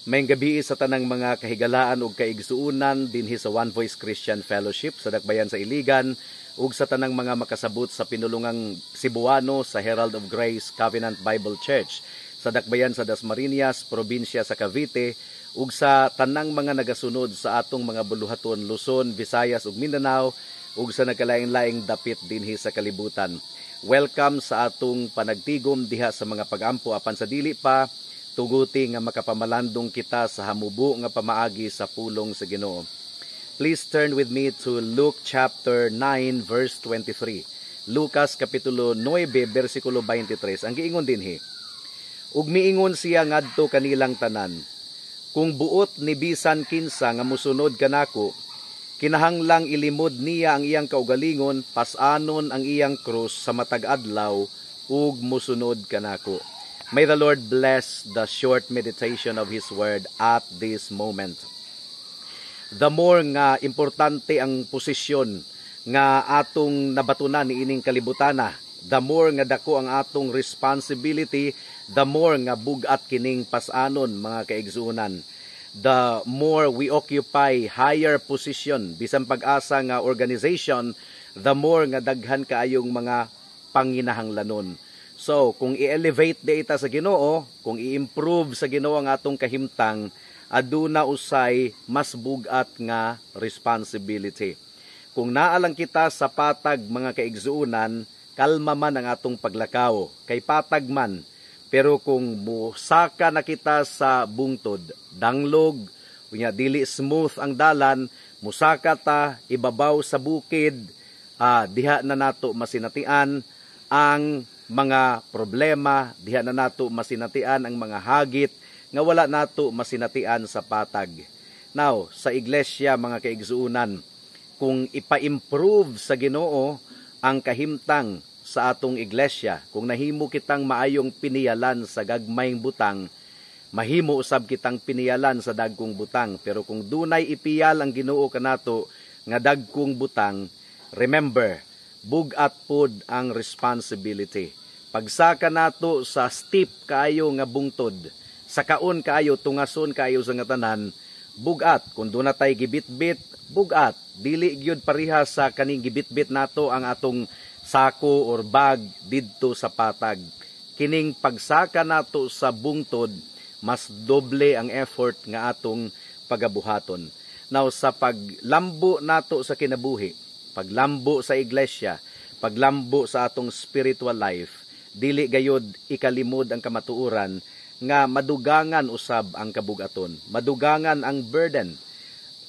Maayong gabii sa tanang mga kahigalaan ug kaigsuonan dinhi sa One Voice Christian Fellowship sa Dakbayan sa Iligan ug sa tanang mga makasabot sa pinulungang Cebuano sa Herald of Grace Covenant Bible Church sa Dakbayan sa Dasmariñas, probinsya sa Cavite, ug sa tanang mga nagasunod sa atong mga buluhaton Luzon, Visayas ug Mindanao ug sa nagkalain-laing dapit dinhi sa kalibutan. Welcome sa atong panagtigom diha sa mga pagampo, apan sa dili pa, tuguti nga makapamalandong kita sa hamubo nga pamaagi sa pulong sa Ginoo. Please turn with me to Luke chapter 9 verse 23. Lucas kapitulo 9 bersikulo 23. Ang giingon dinhi: "Ug miingon siya ngadto kanilang tanan, 'Kung buot ni bisan kinsa nga musunod kanako, kinahanglang ilimod niya ang iyang kaugalingon, pas-anon ang iyang krus sa matag adlaw ug musunod kanako.'" May the Lord bless the short meditation of His Word at this moment. The more nga importante ang posisyon nga atong nabatunan ni ining kalibutana, the more nga dako ang atong responsibility, the more nga bugat kining pasanon, mga kaigsuonan. The more we occupy higher position, bisan pag-asa nga organization, the more nga daghan kaayong mga panginahanglanon. So, kung i-elevate data sa Ginoo, kung i-improve sa Ginoo ang atong kahimtang, aduna usay mas bugat nga responsibility. Kung naa lang kita sa patag, mga kaigsuonan, kalma man ang atong paglakaw, kay patag man. Pero kung musaka na kita sa bungtod, danglog, unya dili smooth ang dalan, musaka ta ibabaw sa bukid, diha na nato masinatian ang mga problema, diha na nato masinatian ang mga hagit nga wala nato masinatian sa patag. Now, sa iglesia, mga kaigsuonan, kung ipa-improve sa Ginoo ang kahimtang sa atong iglesia, kung nahimo kitang maayong piniyalan sa gagmayng butang, mahimo usab kitang piniyalan sa dagkong butang. Pero kung dunay ipiyal ang Ginoo kanato nga dagkong butang, remember, bugat pod ang responsibility. Pagsaka nato sa steep kaayo nga bungtod, sa kaon kaayo, tungason kaayo sa nga tanan, bugat. Kung duna tay gibitbit, bugat. Dili gyud pareha sa kaning gibitbit nato ang atong sako or bag didto sa patag. Kining pagsaka nato sa bungtod, mas doble ang effort nga atong pagabuhaton. Now, sa paglambo nato sa kinabuhi, paglambo sa iglesia, paglambo sa atong spiritual life, dili gayod ikalimod ang kamatuoran nga madugangan usab ang kabugaton, madugangan ang burden.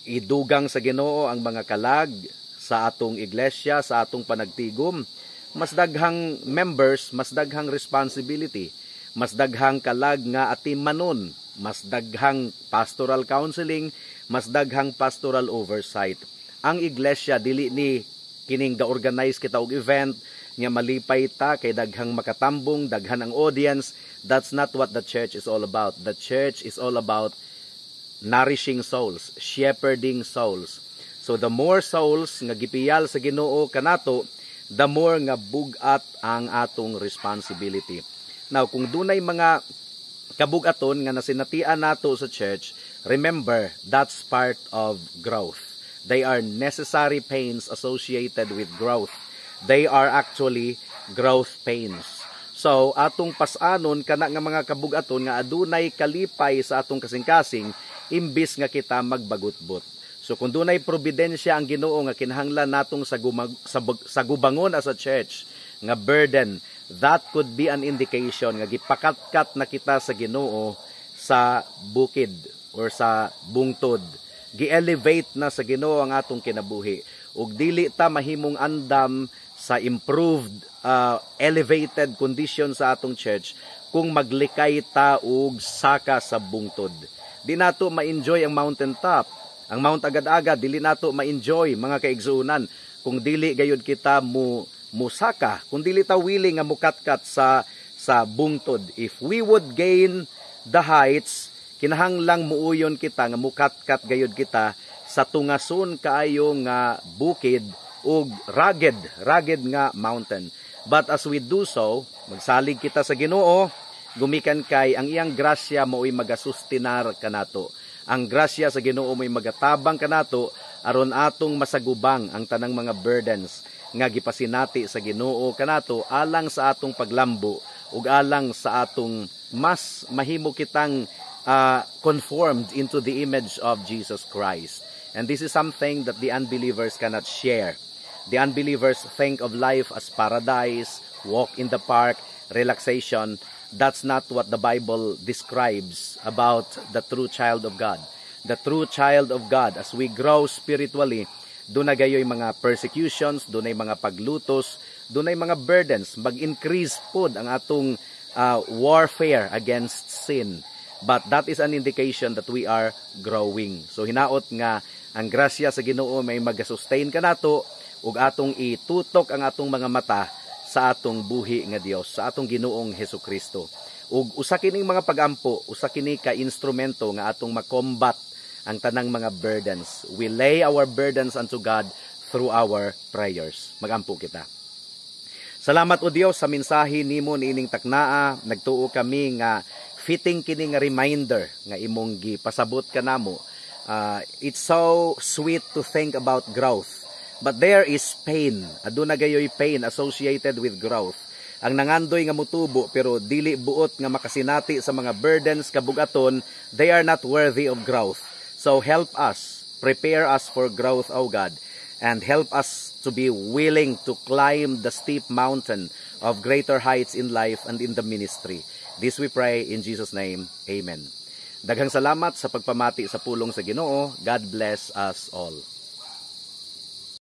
Idugang sa Ginoo ang mga kalag sa atong iglesia, sa atong panagtigom. Mas daghang members, mas daghang responsibility, mas daghang kalag nga atimanon, mas daghang pastoral counseling, mas daghang pastoral oversight. Ang iglesia dili ni kining ga-organize kita og event nga malipay ta kay daghang makatambong, daghan ang audience. That's not what the church is all about. The church is all about nourishing souls, shepherding souls. So the more souls nga gipiyal sa Ginoo kanato, the more nga bugat ang atong responsibility. Now, kung dunay mga kabugaton nga nasinatian nato sa church, remember, that's part of growth. They are necessary pains associated with growth. They are actually growth pains. So, atong pasanon kana nga mga kabugaton nga adunay kalipay sa atong kasing-kasing imbis nga kita magbagutbot. So kung dunay providensya ang Ginoo nga kinahanglan natong sa gubangon as a church nga burden, that could be an indication nga gipakatkat na kita sa Ginoo sa bukid or sa bungtod. Gi-elevate na sa Ginoo ang atong kinabuhi. Ug dili ta mahimong andam sa improved elevated condition sa atong church kung maglikay ta og saka sa bungtod. Di nato ma-enjoy ang mountain top. Ang Mount Agad-agad dili nato ma-enjoy, mga kaigsuonan, kung dili gayud kita mo musaka, kung dili ta willing nga mukatkat sa bungtod. If we would gain the heights, kinahanglang muuyon kita nga mukatkat gayud kita sa tungason kaayo nga bukid ug rugged, rugged nga mountain. But as we do so, magsalig kita sa Ginoo, Gumikan kay ang iyang grasya mao'y magasustinar kanato. Ang grasya sa Ginoo mo'y magatabang kanato aron atong masagubang ang tanang mga burdens nga gipasinati sa Ginoo kanato alang sa atong paglambo ug alang sa atong mas mahimo kitang conformed into the image of Jesus Christ. And this is something that the unbelievers cannot share. The unbelievers think of life as paradise, walk in the park, relaxation. That's not what the Bible describes about the true child of God. The true child of God, as we grow spiritually, duna gayoy mga persecutions, dunay mga paglutos, dunay mga burdens, mag-increase pod ang atong warfare against sin. But that is an indication that we are growing. So hinaot nga ang grasya sa Ginoo may magasustain kanato ug atong itutok ang atong mga mata sa atong buhi nga Dios, sa atong Ginoong Hesukristo. Ug usa kining mga pagampo, usa kini ka instrumento nga atong makombat ang tanang mga burdens. We lay our burdens unto God through our prayers. Magampo kita. Salamat, O Dios, sa mensahe nimo niining taknaa. Nagtuo kami nga fitting kini nga reminder nga imong gipasabot kanamo. It's so sweet to think about growth. But there is pain. Aduna gayoy pain associated with growth. Ang nangandoy nga mutubo pero dili buot nga makasinati sa mga burdens kabugaton, they are not worthy of growth. So help us, prepare us for growth, O God, and help us to be willing to climb the steep mountain of greater heights in life and in the ministry. This we pray in Jesus' name. Amen. Daghang salamat sa pagpamati sa pulong sa Ginoo. God bless us all.